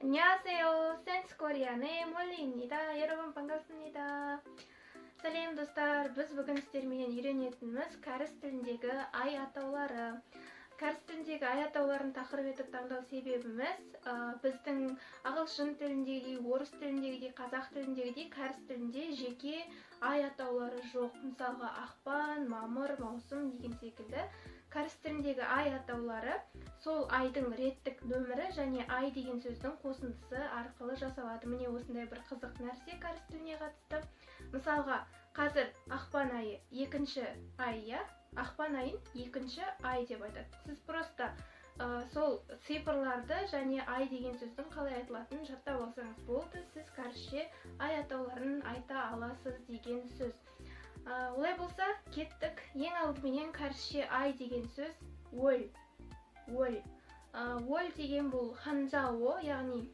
안녕하세요. 센스코리안의 Молли입니다. 여러분 반갑습니다. Сәлем, достар! Біз бүгін сіздерменен үйренетініміз кәріс тіліндегі ай атаулары. Кәріс тіліндегі ай атауларын тақырып етіп таңдау себебіміз, біздің ағылшын тіліндегідей, орыс тіліндегідей, қазақ тіліндегідей кәріс тілінде жеке ай атаулары жоқ. Мысалға, ақпан, мамыр, маусым деген секілді. Кәріс тіліндегі ай атаулары сол айдың реттік нөмірі және ай деген сөздің қосындысы арқылы жасалады. Міне, осындай бір қызық нәрсе кәріс тіліне қатысты. Мысалға, қазір ақпан айы екінші ай, иә? Ақпан айын екінші ай деп айтады. Сіз просто сол цифрларды және ай деген сөздің қалай айтылатынын жаттап алсаңыз болды, сіз кәрісше ай атауларын айта аласыз деген сөз. Олай болса, кеттік. Ең алдыменен кәрісше ай деген сөз өл. Өл. Өл деген бұл ханжао, яғни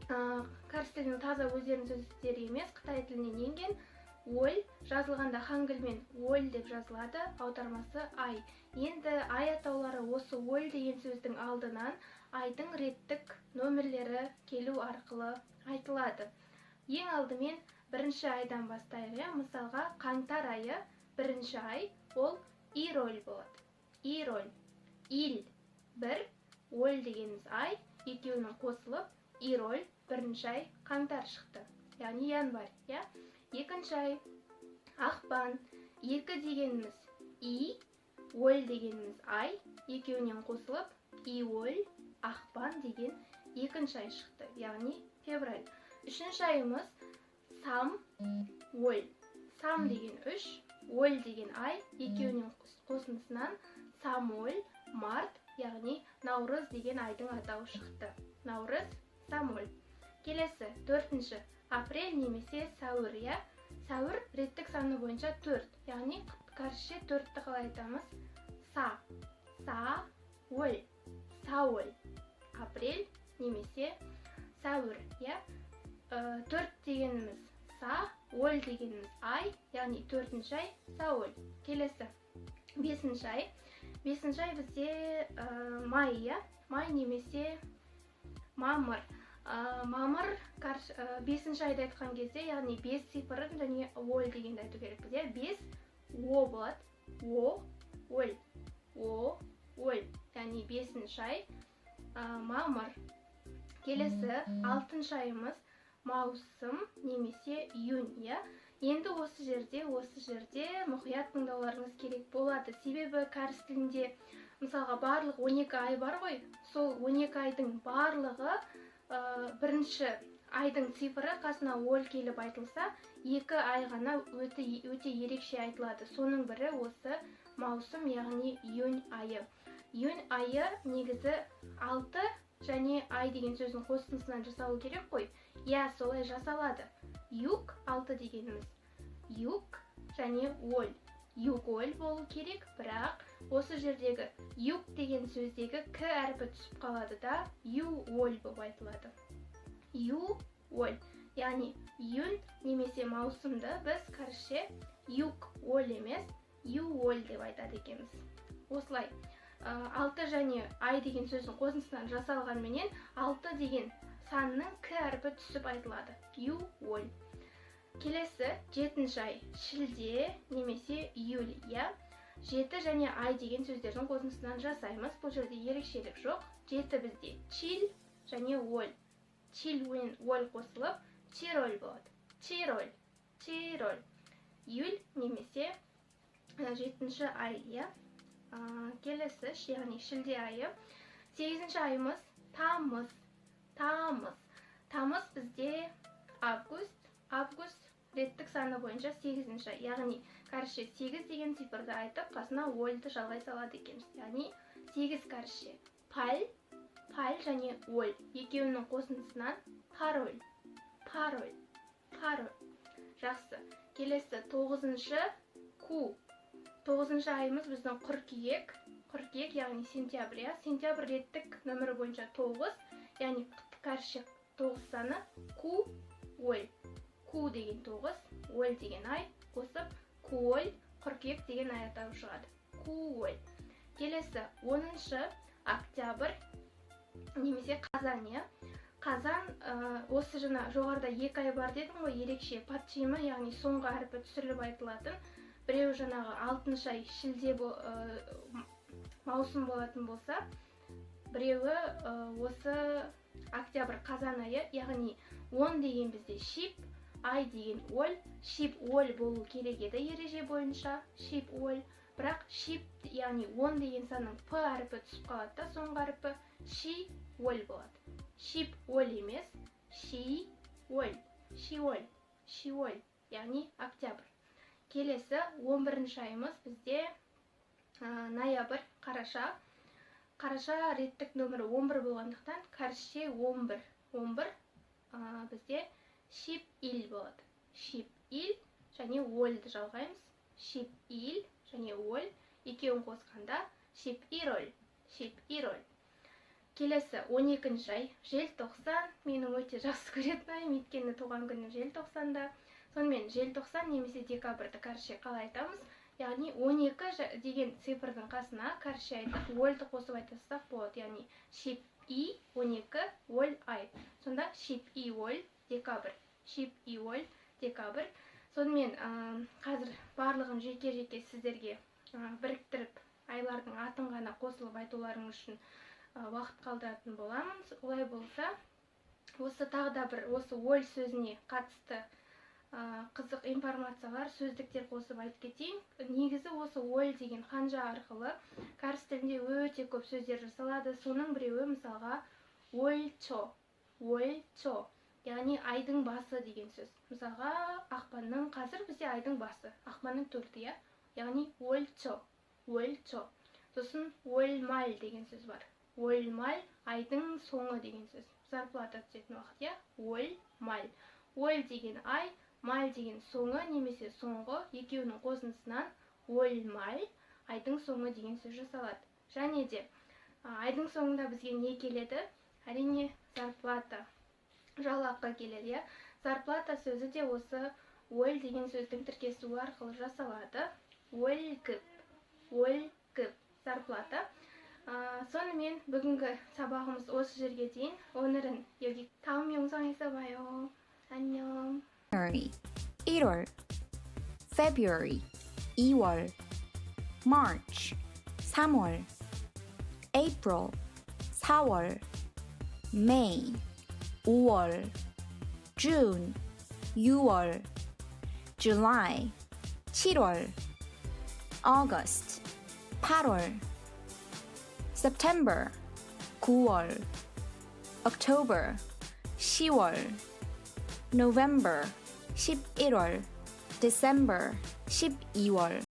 кәріс тілінің таза өздерінің сөздері емес, қытай тілінен енген. Өл жазылғанда хангыльмен өл деп жазылады, аудармасы ай. Енді ай атаулары осы өл деген сөздің алдынан айдың реттік нөмірлері келу арқылы айтылады. Ең алдымен бірінші айдан бастайық, иә? Мысалға, қаңтар айы бірінші ай, ол ироль болады. Ироль. Ил бір, өл дегеніміз ай, екеуінің қосылып ироль бірінші ай қаңтар шықты. Яғни январь, иә? Екінші ай ақпан, екі дегеніміз и, өл дегеніміз ай, екеуінен қосылып иоль ақпан деген екінші ай шықты, яғни февраль. Үшінші айымыз сам өл. Сам деген үш, өл деген ай, екеуінен қосындысынан самоль март, яғни наурыз деген айдың атауы шықты. Наурыз, самоль. Келесі төртінші апрель немесе сәуір, иә? Сәуір реттік саны бойынша төрт, яғни кәрісше төртті қалай айтамыз? Са, са, өл, саоль. Апрель немесе сәуір, иә? Төрт дегеніміз са, өл дегеніміз ай, яғни төртінші ай саоль. Келесі бесінші ай. Бесінші ай бізде май, иә? Май немесе мамыр. Мамыр бесінші айды айтқан кезде, яғни бес цифрын және өл дегенді айту керекпіз, иә? Бес о болады. О, өл. О, өл. Яғни бесінші ай мамыр. Келесі алтыншы айымыз маусым немесе июнь, иә? Енді осы жерде мұқият тыңдауларыңыз керек болады. Себебі кәріс тілінде, мысалға, барлық 12 ай бар ғой, сол 12 айдың барлығы бірінші айдың цифры қасына өл келіп айтылса, екі ай ғана өте, өте ерекше айтылады. Соның бірі осы маусым, яғни июнь айы. Июнь айы негізі алты және ай деген сөздің қосындысынан жасалу керек қой. Иә, солай жасалады. Юк алты дегеніміз. Юк және оль. Юк оль болу керек, бірақ осы жердегі юк деген сөздегі к әрпі түсіп қалады да, ю оль болып айтылады. Ю оль. Яғни июнь немесе маусымды біз кәрісше юк оль емес, ю оль деп айтады екенбіз. Осылай алты және ай деген сөздің қосындысынан жасалғанменен алты деген санның к әрпі түсіп айтылады. Ю оль. Келесі жетінші ай шілде немесе июль, иә? Жеті және ай деген сөздердің қосындысынан жасаймыз. Бұл жерде ерекшелік жоқ. Жеті бізде чил және оль. Чил мен оль қосылып чироль болады. Чироль, чироль. Июль немесе жетінші ай, иә? Келесі, яғни шілде айы. Сегізінші айымыз тамыз. Тамыз. Тамыз бізде август. Август реттік саны бойынша сегізінші ай. Яғни кәрісше сегіз деген цифрды айтып, қасына ольді жалғай салады екенбіз. Яғни сегіз кәрісше паль, паль және оль. Екеуінің қосындысынан пароль, пароль, пароль. Жақсы. Келесі тоғызыншы ку. Тоғызыншы айымыз біздің қыркүйек. Қыркүйек, яғни сентябрь, иә? Сентябрь реттік нөмірі бойынша тоғыз, яғни кәрісше тоғыз саны ку оль. Ку деген тоғыз, оль деген ай, қосып куоль қыркүйек деген ай атауы шығады. Куоль. Келесі оныншы октябрь немесе қазан, иә? Қазан, осы жаңа жоғарыда екі ай бар дедім ғой, ерекше 받чимі, яғни соңғы әрпі түсіріліп айтылатын. Біреуі жаңағы алтыншы ай шілде, маусым болатын болса, біреуі осы октябрь, қазан айы. Яғни 10 деген бізде шип, ай деген ол, шип ол болу керек еді ереже бойынша, шип ол. Бірақ шип, яғни 10 деген санның п әрпі түсіп қалады да, соңғы әрпі ши ол болады. Шип ол емес, ши ол, ши ол, ши ол, яғни октябрь. Келесі 11 айымыз бізде ноябрь, қараша. Қараша реттік нөмірі 11 болғандықтан, кәрісше 11, 11 бізде шип ил болады. Шип ил және ольді жалғаймыз. Шип ил және ол екеуін қосқанда шип ироль, шип ироль. Келесі 12 ай желтоқсан, менің өте жақсы көретін айым, өйткені туған күнім желтоқсанда. Сонымен, желтоқсан немесе декабрьді кәрісше қалай айтамыз? Яғни 12 деген цифрдың қасына кәрісше айтып, ольді қосып айта болады. Яғни шип и 12 оль ай. Сонда шип и оль декабрь, шип и оль декабрь. Сонымен, қазір барлығын жеке-жеке сіздерге біріктіріп, айлардың атын ғана қосылып айтуларыңыз үшін уақыт қалдыратын боламын. Олай болса, осы тағы да бір осы оль сөзіне қатысты қызық информациялар, сөздіктер қосып айтып кетейін. Негізі осы оль деген ханжа арқылы кәріс тілінде өте көп сөздер жасалады. Соның біреуі, мысалға, ольчо, ольчо, яғни айдың басы деген сөз. Мысалға, ақпанның, қазір бізде айдың басы, ақпанның 4-і, иә, яғни ольчо, ольчо. Сосын ольмаль деген сөз бар. Ольмаль айдың соңы деген сөз, зарплата түсетін уақыт, иә. Ольмаль, оль деген ай, маль деген соңы немесе соңғы, екеуінің қосындысынан ольмаль айдың соңы деген сөз жасалады. Және де айдың соңында бізге не келеді? Әрине, зарплата, жалақы келеді, иә. Зарплата сөзі де осы оль деген сөздің тіркесуі арқылы жасалады. Ольгіп, ольгіп, зарплата. Сонымен, бүгінгі сабағымыз осы жерге дейін. 오늘은 여기. 다음 영상에서 봐요. 안녕. January 1월, February 2월, March 3월, April 4월, May 5월, June 6월, July 7월, August 8월, September 9월, October 10월, November 11월, December 12월.